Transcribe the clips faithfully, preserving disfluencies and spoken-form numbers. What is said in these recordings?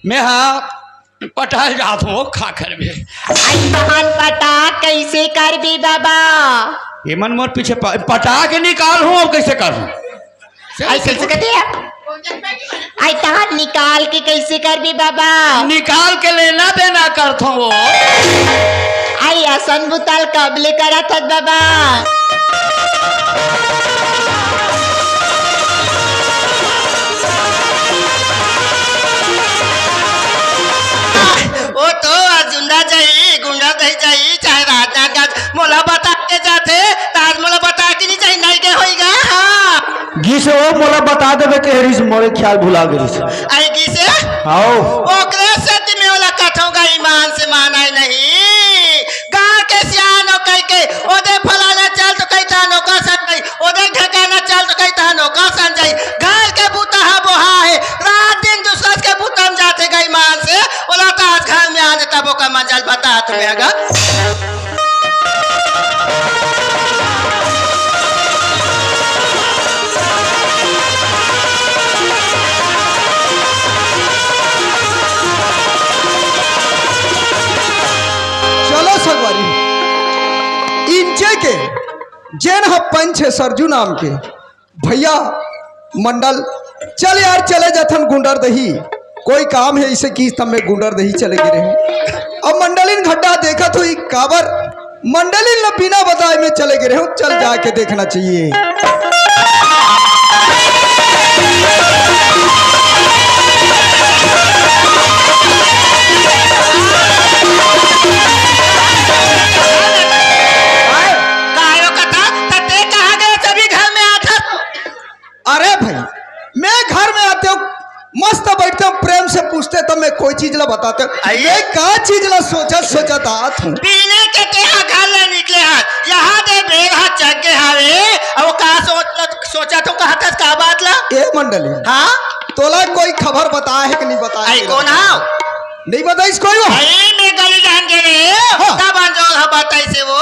मैं हा पटाए जात हूँ, का करबे? अई तहन पटा कइसे करबे बाबा? ये मन मोर पीछे प-, पटा के निकाल हूँ, अब कइसे कर हूँ? अई कइसे करबे? अई तहन निकाल के कइसे करबे बाबा? निकाल के लेना देना करत हूँ वो। अई असन बुता ल कब ले करत हस बाबा? ओ तो आज जुंडा जाही, गुंडरदेही जाही, चाहे राजनांदगांव, मोला बता के जाथे, त आज मोला बता के नइ जाही, नइ गे होही गा, हाँ। गिसे ओ, मोला बता देबे कहे रिहिस, मोरे ख्याल भुला गे रिहिस। अई गिसे? हव। ओकरे सेती मैं ओला कथंव गा, ईमान से मानय नहीं। गाँव के सियान हो कहिके, ओदे फलाना चल तो कही, तहन ओकर संग जाही, ओदे ढेकाना चल तो कही, तहन ओकर संग जाही। घर के बुता ह बोहा हे, रात दिन दूसर के बुता म जाथे गा ईमान से, ओला त आज घर में आने तब ओकर मजा ल बतात हंव मैं गा। चलो संगवारी, इंचे के जेन ह पंच हे सरजू नाम के, भैया मंडल, चल यार, चले जाथन गुंडरदेही, कोई काम हे इसे किहिस, तब मैं गुंडरदेही चले गे रहेंव। अब मंडलिन घड्डा देखत होही, काबर मंडलिन ल बिना बताए में चले गे रहेंव, चल जाके देखना चाहिए। कायो कथा, त तें कहाँ गे हस? अभी घर में आथस। अरे भाई, मैं घर में आते हूँ, मस्त बैठते हूँ, प्रेम से पूछते, तब मैं कोई चीज ला बताते हूँ। अई? मैं का चीज ला सोचत सोचत आत हूँ। पीने के तेहा घर ले निकले हस, यहाँ दे बेर हा चघ गे हावे, अब का सोच, सोचत हूँ, कहत हस का बात ला? ए मंडली, हाँ? तोला कोई खबर बताय हे कि नहीं बताय अई हे? कोन हव? नहीं बताइस कोई वो? अई मैं गली जान गे रहेंव, हाँ। तब अंजोर ह बताइस हे वो,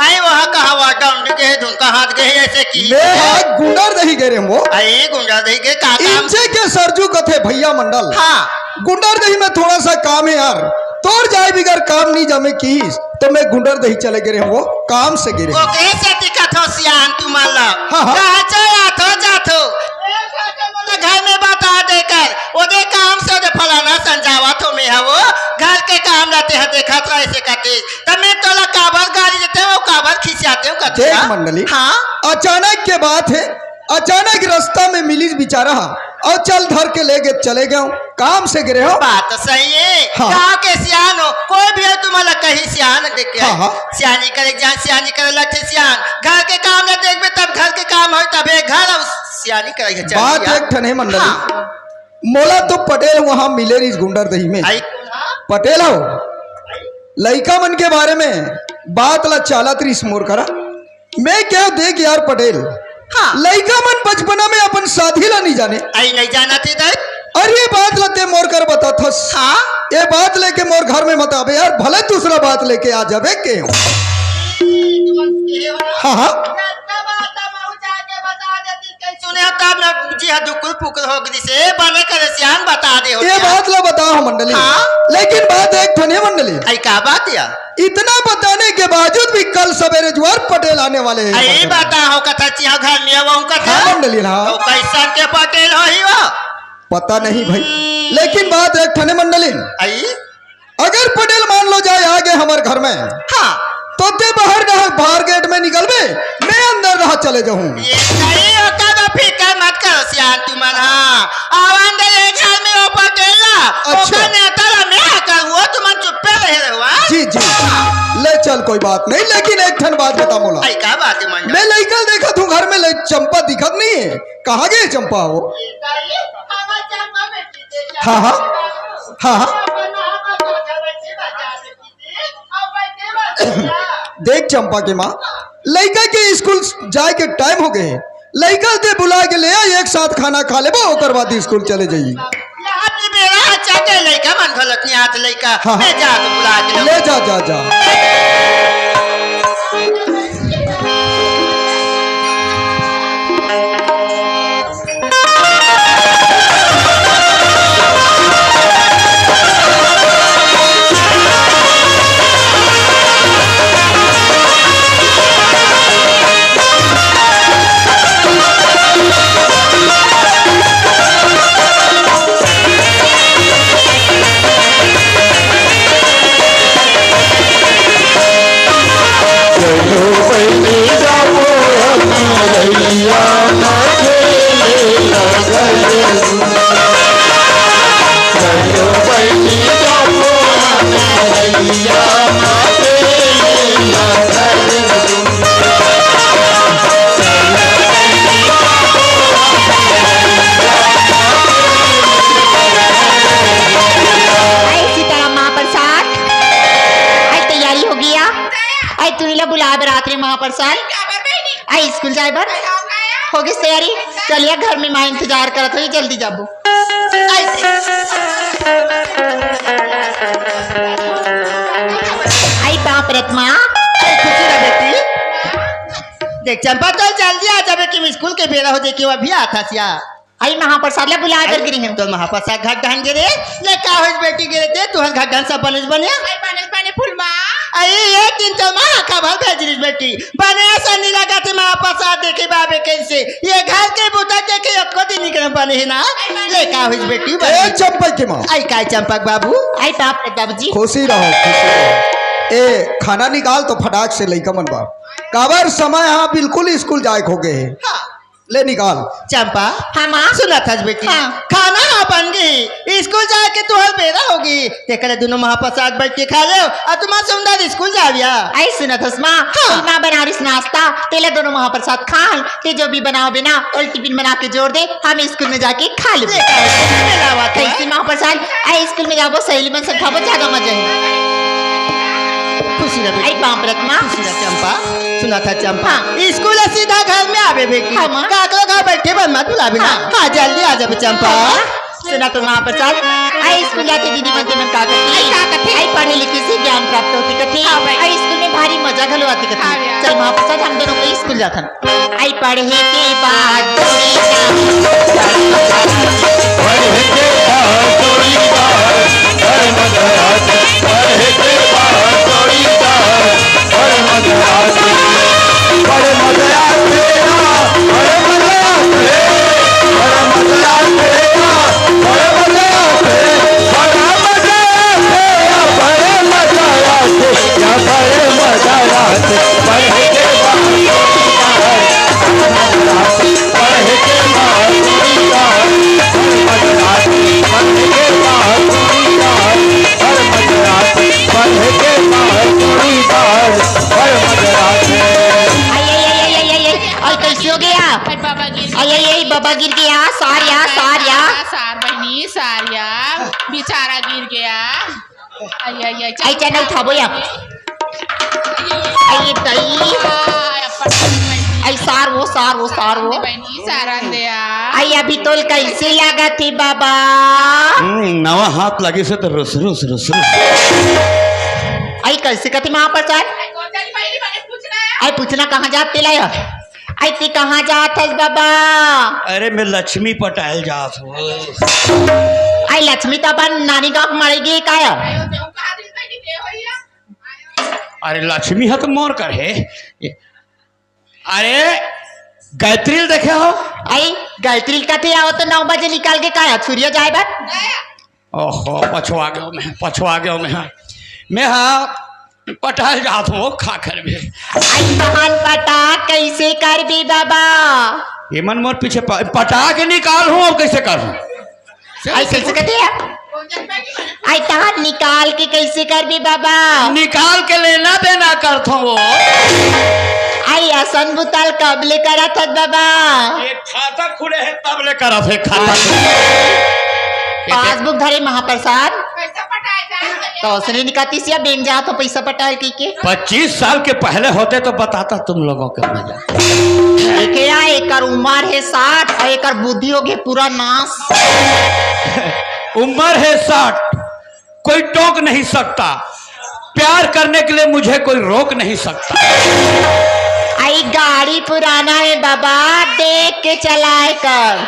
अई वो ह कहाँ वा डंड गे, धुन कहाँ गे, अइसे कि मैं हा गुंडरदेही गे रहेंव वो। अई गुंडरदेही गे का काम? इंचे के सरजू कथे भैया मंडल। हाँ। गुंडरदेही में थोड़ा सा काम हे यार, तोर जाय बिगर काम नहीं जमे किहिस, त मैं गुंडरदेही चले गे रहेंव वो, काम से गे रहेंव। ओकरे सेती कथंव सियान तुमन ला। हाँ, हाँ। कहाँ चल आथो जाथो? घर में बता दे कर, ओदे काम से ओदे फलाना संग जावत हंव मैं हा वो, घर के काम ला तेहा देखत रह अइसे कथे। त मैं तोला काबर गारी देते हंव, काबर खिसियाते हंव कथे देख ना? मंडली, हाँ? अचानक के बात हे, अचानक रस्ता में मिलिस बिचारा हा, अउ चल धर के ले गे, चले गेंव, काम से गे रहेंव। बात सही हे। हाँ। गाँव के सियान हो, कोई भी हो, तुमन ला कही सियान देख के। हाँ, हाँ। सियानी करे जान, सियानी करे लगथे सियान। घर के काम ला देखबे, तब घर के काम होय, तभे घर अउ सियानी करे के बात चाहिए। एक ठन हे मंडली। हाँ। मोला तो पटेल वहाँ मिले रिहिस गुंडरदेही में। अई? पटेल हो, लइका मन के बारे में बात ला चालत रिहिस मोर करा। मैं केहेंव देख यार पटेल, हाँ। लइका मन बचपना में अपन साथी ला नहीं जाने। अई नहीं जानत हे दाई। अरे ये बात ला तें मोर कर बताथस। हाँ। ये बात लेके मोर घर में मत आबे यार, भले दूसरा बात लेके आ जाबे केहेंव। हाँ, हाँ। सुने तब न जी हा दुकुल पुकुल हो गिस हे, बने करे सियान बता दे हो ये गया। बात ला बताओ मंडली। हाँ। लेकिन बात एक ठन हे मंडली। अई का बात या? इतना बताने के बावजूद भी कल सवेरे जुआर पटेल आने वाले हैं। अई बताओ कथा चिहा घर में वो कथा। हाँ मंडली, हाँ। तो कइसन के पटेल होही वो? पता नहीं भाई, लेकिन बात एक ठन हे मंडली। अई? अगर पटेल मान लो जाय आगे हमर घर में, हाँ। तो तें बाहर रहा, बाहर गेट में निकलबे, मैं अंदर रहा चले जाहूँ। ये सही होता तो फिकर मत करो सियान तुमन, हाँ। आवन दे ये घर में वो पटेल ला, अच्छा। ओकर नेता ला मैं आकर वो तुमन चुप्पे रहे रहो, हाँ? जी, जी। ले चल, कोई बात नहीं, लेकिन एक ठन बात बता मोला। अई का बात हे मंडल? मैं लइका ल देखत हूँ घर में, ले चंपा दिखत नहीं हे, कहाँ गे चंपा वो? ये सही, हमार चंपा में हाँ, हाँ। हाँ, हाँ। देख चंपा के माँ, लइका के स्कूल जाय के टाइम हो गे हे, लइका दे बुला के ले आ, एक साथ खाना खा लेबो, ओकर बाद स्कूल चले जाही। यहाँ की बेरा अच्छा के लइका मन घलत नहीं आत लइका, हाँ, हाँ। ले जा तो बुला के ले जा, जा, जा। महाप्रसाद। काबर बहिनी? आई स्कूल जाए बर। आई, हाँ, हाँ। होगिस तैयारी? चलिया, घर में माँ इंतजार करत होही, जल्दी जाबो। आई, आई बाप रत्मा। आई खुशी ना बेटी। देख चंपा, तो जल्दी आ जाबे कि स्कूल के बेरा हो जाही, अभी आथस या। आई महाप्रसाद ला बुलाए बर गिरे हंव। तो महाप्रसाद घाट डहन गिरे, ले का होइस बेटी गिरे ते, तुहर घाट डहन सब बनेच बने? आई बनेच बने फूलमा। आई एक दिन तो माँ का भर भेज रहिस बेटी, बने असन नी लगत हे महाप्रसाद देखे बाबे कइसे, ये घर के बुता देखे एको दिन निकल बने हे ना, ले का होइस बेटी ए बने? चंपा के माँ। आई काय चंपक बाबू? आई बाप रे बाबूजी। खुशी रहो, खुशी रहो। ए खाना निकाल तो फटाक से लइका मन बर, काबर समय हा बिल्कुल स्कूल जाए के हो गए हे। हाँ। ले निकाल। चंपा, हाँ, माँ। सुनत हस बेटी? हाँ। खाना हा बन गे, स्कूल जाए के तुहर बेरा होगे, तेकर ले दुनों महाप्रसाद बैठ के खा लेव, अउ तुमन सुंदर स्कूल जाव या। आई सुनत हस माँ? हाँ। माँ बना रहिस नाश्ता, तेला दुनों महाप्रसाद खा, ते जो भी बनाबे ना, ओला टिफिन बना के जोर दे, हम स्कूल में जाके खा लेबो। ले, ले, ले, ले, लावा तो। कइसे महाप्रसाद? आई स्कूल में जाबो, सहेली मन संग खाबो, ज्यादा मजा हे। खुशी रह बेटी। आई बाप रत्मा। खुशी रह चंपा। सुनत हस चंपा? हाँ। स्कूल ले सीधा घर में आबे बेटी। हाँ, माँ। काकरो घर बैठे बर मत बुलाबे ना। हाँ। हाँ, जल्दी आ जाबे चंपा। हाँ, माँ। सुनत हस महाप्रसाद? आई स्कूल जाथे दीदी मन, ते मन का कथे? आई का कथे? आई पढ़े लिखे से ज्ञान प्राप्त होथे कथे। हाँ, भाई। आई स्कूल में भारी मजा घलो आथे कथे। हाँ, भैया। चल महाप्रसाद, हम दुनों कोई स्कूल जाथन। आई पढ़े के बाद जोड़ीदार। पढ़े के बाद जोड़ीदार, बड़ मजा आथे। पढ़े के बाद जोड़ीदार, बड़ मजा आथे। बड़ मजा आथे, बड़ मजा आथे, बड़ मजा आथे। बड़े मजा आथे, बड़े मजा आथे, बड़े मजा आथे, या बड़े मजा आथे, पढ़े के बाद जोड़ीदार, बड़े मजा आथे, पढ़े के बाद जोड़ीदार, बड़े मजा आथे, पढ़े के बाद जोड़ीदार, बड़े मजा आथे, पढ़े के बाद जोड़ीदार, बड़े मजा आथे। आई, आई, आई, आई, आई, आई, आई, कइसे हो गया? अरे बाबा गिर अरे, ये बाबा गिर गया, सार या, सार या। सार बहिनी, सार या, बेचारा गिर गया। आई, आई, आई, आई, चल उठाबो या। आई, तई। आई, अपन बहिनी। आई, सार वो, सार वो, सार वो। बहिनी, सारन दे या। आई, अभी तोल कइसे लागत हे बाबा? हम्म, नवा हाथ लगे से तो रुस, रुस, रुस, रुस। आई, कइसे कथे महाप्रसाद? आई, पूछना कहाँ जात तेला या? आई, ते कहाँ जात हस बाबा? अरे, मैं लक्ष्मी पटायल जात हूँ। आई, लक्ष्मी तो अपन नानी गाँव के मरे गे काय? अरे, लक्ष्मी ह तो मोर कर हे। अरे, गायत्री ल देखे हो? आई, गायत्री ल कथे आओ तो नौ बजे निकाल के काय छुरिया जाए बर? ओहो, पछुआ गयो मैं, पछुआ गयो मैं। मैं हा पटाय जात हूँ, का करबे? आई तहन पटा कइसे करबे बाबा? ये मन मोर पीछे प-, पटा के निकाल हूँ, अब कइसे कर हूँ? आई कइसे करते हैं? आई तहन निकाल के कइसे करबे बाबा? निकाल के लेना देना करत हूँ वो। आई असन बुता ल कब ले करत हस बाबा? ये खाता खुले हे तब ले करत हे खाता। पासबुक धरे महाप्रसाद। पैसा पटाए जाए। तो उसने निकाती सिया बेंग जात हो पैसा पटाए की के। पच्चीस साल के पहले होते तो बताता तुम लोगों को मैं। देखे या, एकर उम्र हे साठ अउ एकर बुद्धि हो गे पूरा नाश। उम्र हे साठ, कोई टोक नहीं सकता, प्यार करने के लिए मुझे कोई रोक नहीं सकता। आई गाड़ी पुराना हे बाबा, देख के चलाए कर।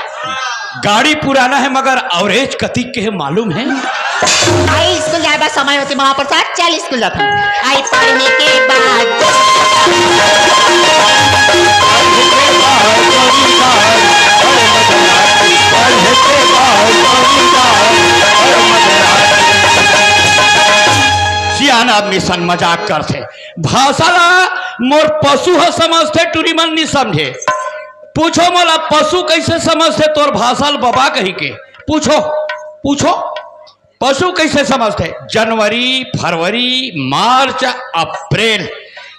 गाड़ी पुराना हे मगर average कतिक के हे मालूम हे? आई स्कूल जाए बर समय होथे महाप्रसाद, चल स्कूल जाथन। आई पढ़ने के बाद सियान आदमी सन मजाक करथे। भाषा ला मोर पशु ह समझथे, टूरी मन नी समझे। पूछो मोला, पशु कइसे समझथे तोर भाषा ल बबा कहि के? पूछो, पूछो, पशु कइसे समझथे? जनवरी, फरवरी, मार्च, अप्रैल,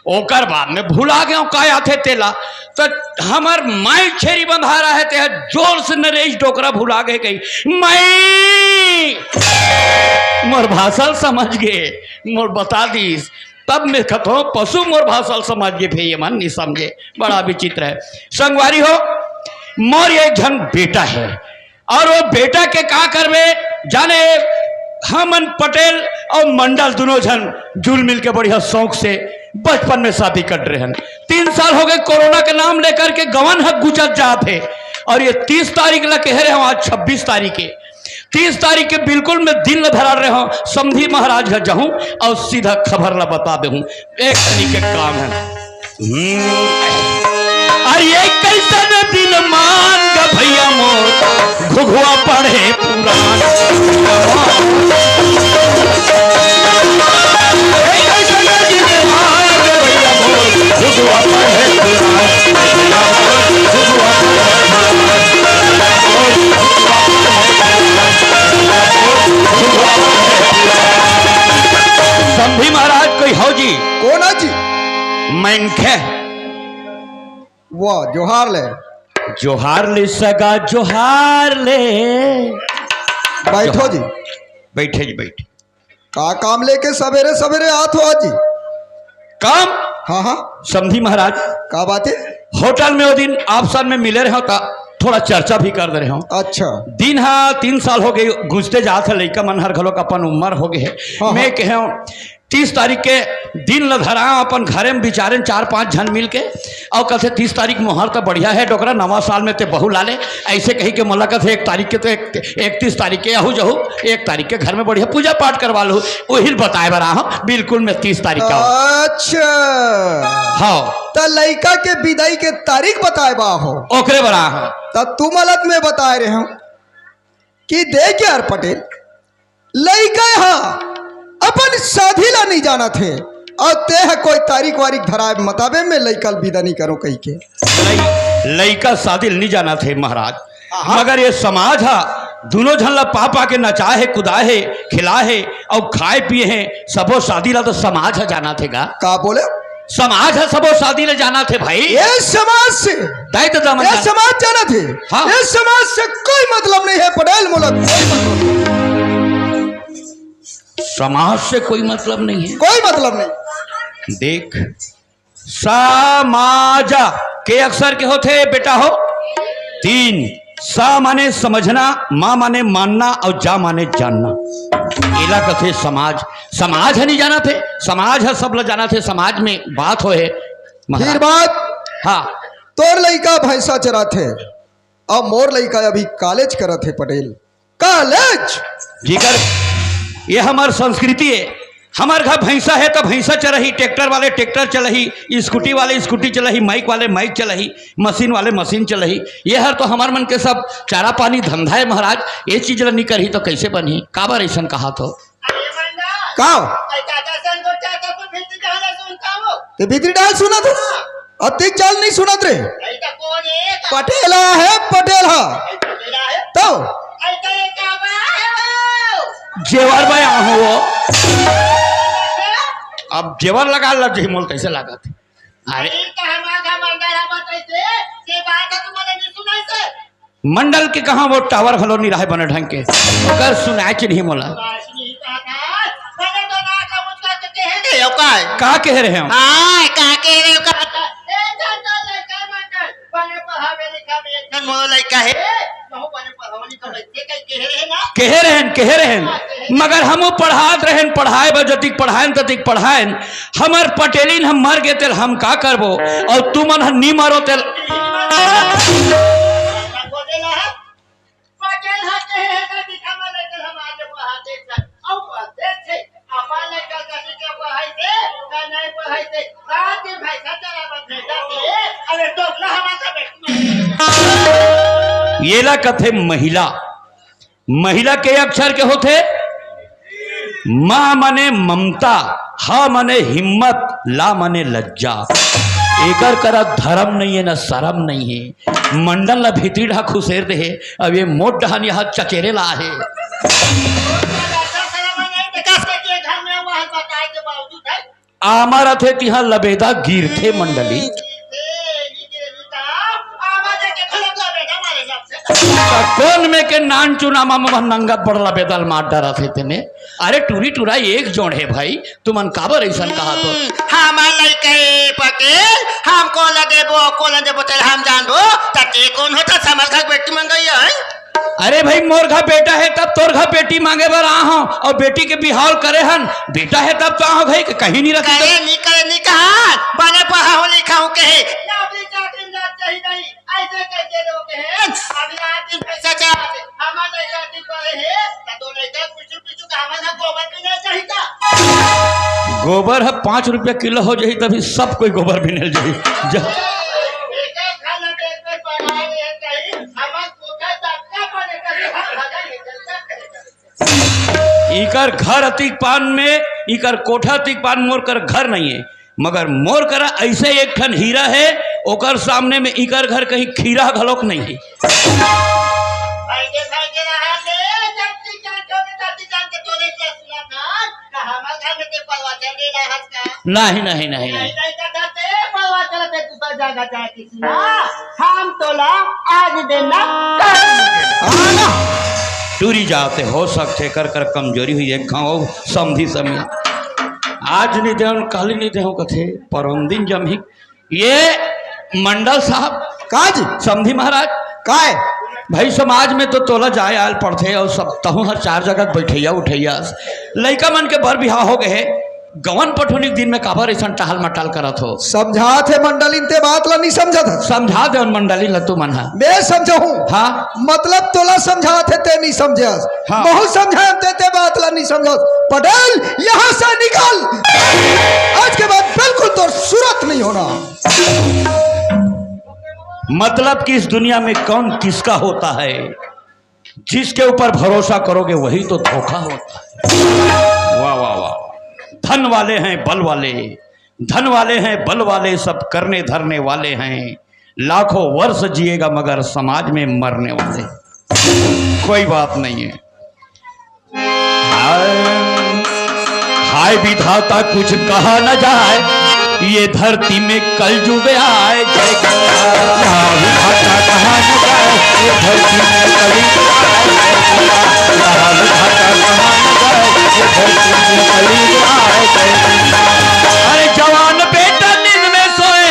ओकर बाद में भुला गेंव का आथे तेला। त हमर माई छेरी बंधारा हे, ते ह जोर से नरेश डोकरा भुला गे कही, माई मोर भाषा ल समझ गे, मोर बता दीस। तब मैं कथों पशु मोर भाषा ल समझ गे, फेर ये मन नहीं समझे। बड़ा विचित्र है। संगवारी हो, मोर एक झन बेटा है, और वो बेटा के का करबे जाने, हमन पटेल और मंडल दोनों झन जुल मिल के बढ़िया शौक से बचपन में शादी कर रहे हैं। तीन साल हो गए कोरोना के नाम लेकर के गवन ह गुजर जात है, और ये तीस तारीख ला कह रहे हो, आज छब्बीस तारीख है। तीस तारीख के बिल्कुल मैं दिन ल धरा रहे हो, समधी महाराज घर जाहूं और सीधा खबर ला बता देहूं। एक तरीके काम है। हम्म। अरे ये कैसन दिन मान ग भैया मोर, घुघुआ पढ़े पुराण। ये कैसन दिन मान ग भैया मोर, घुघुआ पढ़े पुराण। समधी महाराज कोई हो जी? कोन जी? मनखे। वाह, जोहार ले। जोहार ले सगा, जोहार ले। बैठो जोहार। जी। बैठे जी, बैठे। का काम लेके सवेरे सवेरे आत हो आज जी? काम? हाँ, हाँ। समधी महाराज। का बात है? होटल में वो दिन आपसन में मिले रहे हो, ता थोड़ा चर्चा भी कर दे रहे हो। अच्छा। दिन हा तीन साल हो गए, गुजरते जात है, लइका मन हर घलोक अपन उम्र हो गए है। हाँ, मैं हाँ। कहे हूँ, तीस तारीख के दिन ल धरा अपन घरे में बिचारे चार पांच झन मिल के, और कथे, "तीस तारीख मोहर तो बढ़िया है डोकरा, नवा साल में ते बहू ला ले।" ऐसे कही के मोला कथे, "एक तारीख के तो एक, इकतीस तारीख के आहू जहू, एक तारीख के घर में बढ़िया पूजा पाठ करवा लू।" वही बताए बर आहो, बिल्कुल मैं तीस तारीख का। अच्छा। हाँ। त लइका के विदाई के तारीख बताए बा हो। ओकरे बर आहो। त तू मलत में बताए रहे हो कि देख यार पटेल, लइका ह अपन शादी ला नहीं जानत हे, अउ ते ह कोई तारीख वारीख धराए बताबे, मैं लइका ल विदा नहीं करो कही के। लइ-, लइका शादी ल नहीं जानत हे महाराज, आहा। मगर ये समाज ह दोनों झन ला पा पा के नचाए हे, कुदाए हे, खिलाए हे अउ खाए पिए हे, सबो शादी ला तो समाज ह जानत हे गा। का बोले? समाज ह सबो शादी ल जानत हे भाई। ये समाज से, दाई ददा मन ये जान- समाज जानत हे। हाँ। ये समाज से कोई मतलब नहीं है पटेल, मोला कोई मतलब नहीं। समाज से कोई मतलब नहीं है। कोई मतलब नहीं। देख, समाज के अक्षर के होथे बेटा हो तीन। सा माने समझना, मा माने मानना अउ जा माने जानना। एला कथे समाज। समाज ह नहीं जानत हे, समाज ह सब ल जानत हे, समाज में बात होए हे महाराज। फिर बात, हाँ। तोर लइका भैंसा चराथे अउ मोर लइका अभी कॉलेज करत हे पटेल, कॉलेज। जिकर ये हमर संस्कृति हे, हमर घर भैंसा हे त भैंसा चरही, ट्रैक्टर वाले ट्रैक्टर चलही, स्कूटी वाले स्कूटी चलही, माइक वाले माइक चलही, मशीन वाले मशीन चलही। ये हर तो हमर मन के सब चारा पानी धंधा हे महाराज। ये चीज ल नहीं करही तो कैसे बनही? काबर ऐसन कहा तो? अरे मंडल, का? अरे दादा सन को चाचा को भीतरी डाल सुनता हूँ। ते भीतरी डाल सुनत हस? अतिक चाल नहीं सुनत रे। अरे तो कौन है? पटेल हे, पटेल ह। अरे पटेल हे? तो? अरे तो ये का बा है वो? जेवर बा यहाँ हो। अब जेवर लगा ल जही मोल कैसे लागत? अरे। अरे तो हमारा मंडल हम कैसे? ये बात है तुम्हारे नहीं सुनाई से? मंडल के कहा वो टावर घलो नहीं रहे बने ढंग के, ओकर सुनाए के नहीं मोला। ए, ओकर। का कह रहे हो? हाँ, का कह रहे हो? का? बने पढ़ावे लिखावे एक झन मोर लइका हे। कहे रहन, कहे रहन, मगर हम पढ़ात रहन, पढ़ाए बर जतिक पढ़ाएन ततिक पढ़ाएन। हमर पटेलिन हम मर गे तेल हम का करबो? अउ तुमन ह नी मरो तेल। येला कथे महिला। महिला के अक्षर के होथे, म माने ममता, ह माने हिम्मत, ला माने लज्जा। एकर करा धरम नहीं हे, न शरम नहीं हे। मंडल ला भीतरी ढा खुसेर दे हे, अब ये मोट डहान यहाँ चचेरे ला हे। आमा रथे तिहा लबेदा गिरथे मंडली। कोन में के नान चुना मा मन नंगा पड़ला बेदल मार डरत हे तेने। अरे टूरी टूरा एक जोड़ हे भाई, तुमन काबर अइसन कहा तो? हम्म, हमर लइका हे पटेल, हम कोन ला देबो, कोन ला देबो, तेला हम जानबो, त ते कोन होथस हमर घर बेटी मंगइया हे? अरे भाई, मोर घर बेटा हे तब तोर घर बेटी मांगे बर आ हूँ, अउ बेटी के बिहाव करे हन, बेटा हे तब तो आ हूँ भाई, कहीं नहीं रखी तो। करे नहीं, करे नहीं कहा, बने पढ़ा हूँ, लिखा हूँ कहे। ना बेटा के ना चाहिए नहीं, ऐसे कैसे लोग हैं? अभी आज दिन पैसा चाहते, हमारे लइका दिन पढ़े हैं, ना तो लइका कुछ गोबर ह पाँच रुपया किलो हो जाही, तभी सब कोई गोबर बिनेल जाही। जा। इकर घर अतिक पान में, इकर कोठा अतिक पान मोर कर घर नहीं है, मगर मोर करा ऐसे एक ठन हीरा है, ओकर सामने में इकर घर कहीं खीरा घलोक नहीं है। नहीं, नहीं, नहीं, नहीं। हम तोला आज देना। टूरी जाते हो सकथे कर कर कमजोरी हुई एक घाव समधी समय। आज नहीं देहूं, काली नहीं देहूं कथे, परम दिन जमही। ये मंडल साहब। का जी? समधी महाराज। काय? भाई समाज में तो तोला जाय आल पड़थे अउ सब तहूं हर चार जगह बैठैया उठैया। लइका मन के बर बिहाव हो गए हे, गवन पठुनी के दिन में काबर अइसन टहल मटाल करत हो? समझात हे मंडलिन ते बात ला नहीं समझत हस। समझा दे उन मंडलिन ला तू मन हा। मैं समझाहूं। हाँ। मतलब तोला समझात हे ते नहीं समझस। हाँ। बहुत समझात हे ते बात ला नहीं समझस। पटेल यहाँ से निकल। आज के बाद बिल्कुल तोर सूरत नहीं होना। मतलब कि इस दुनिया में कौन किसका होता है, जिसके ऊपर भरोसा करोगे वही तो धोखा होता है। वाह वाह वाह। धन वाले हैं बल वाले, धन वाले हैं बल वाले, सब करने धरने वाले हैं, लाखों वर्ष जिएगा मगर समाज में मरने वाले। कोई बात नहीं है। हाय विधाता कुछ कहा न जाए, ये धरती में कलयुग आए। जय विधाता कहा न जाए, ये धरती में कलयुग आए। विधाता कहा न जाए, ये धरती में कलयुग आए। अरे जवान बेटा नींद में सोए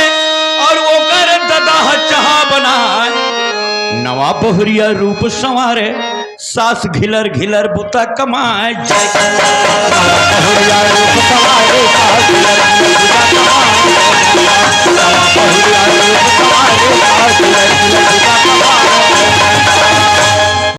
और ओकर ददा चाहा बनाए, नवा बहुरिया रूप संवारे, सास घिलर घिलर बुता कमाए। जय